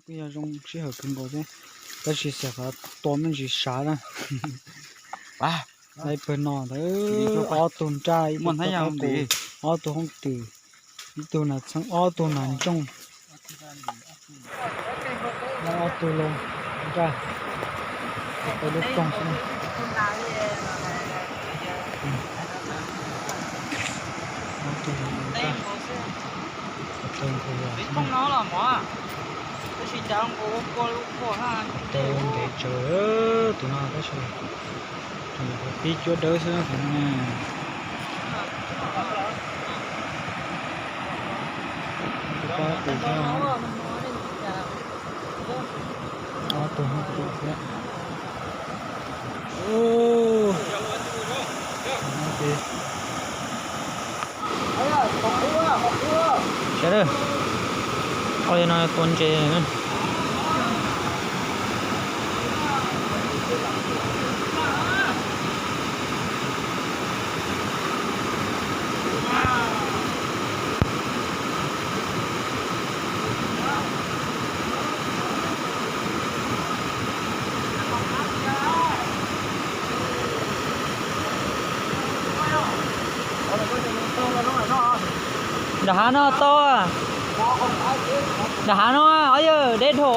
Kuj yog zoo sij hawm kawg nkaus thiab, tab sis xav qhov tua me ntsis sav na. Lawv pawg no ntawd ob tug nraj, ib tug, ob tug hoob twm, ib tug nas txheeb, ob tug nas ntsooj, ob tug los nraj, lub koog xwb. Tau ntev tsawv tus no tab sis tib cuab dawb xwb tus no. Ob tug hoob twm thiab. Sawv daws, ua li no tua ntses. Nram hav no tau, nram hav no, o yawg, deb dhau.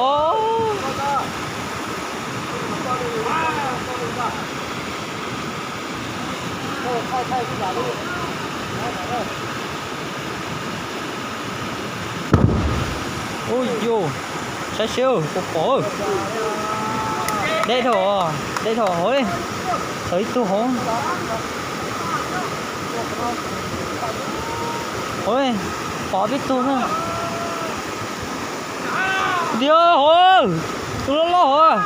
Ub yus, saib seb, pom pom, deb dhau, deb dhau hauv li, tawm ib tug hauv. Ua, pom peb tug na. Ntiag hauv, tus loj loj hauv.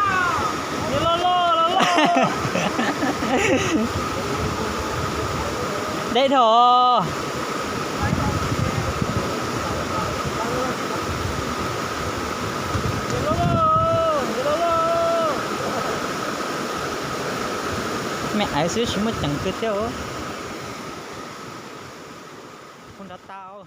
Deb dhau. Me aiv xwb tsis muaj ceev kawg thiab. Kuj nrov tas.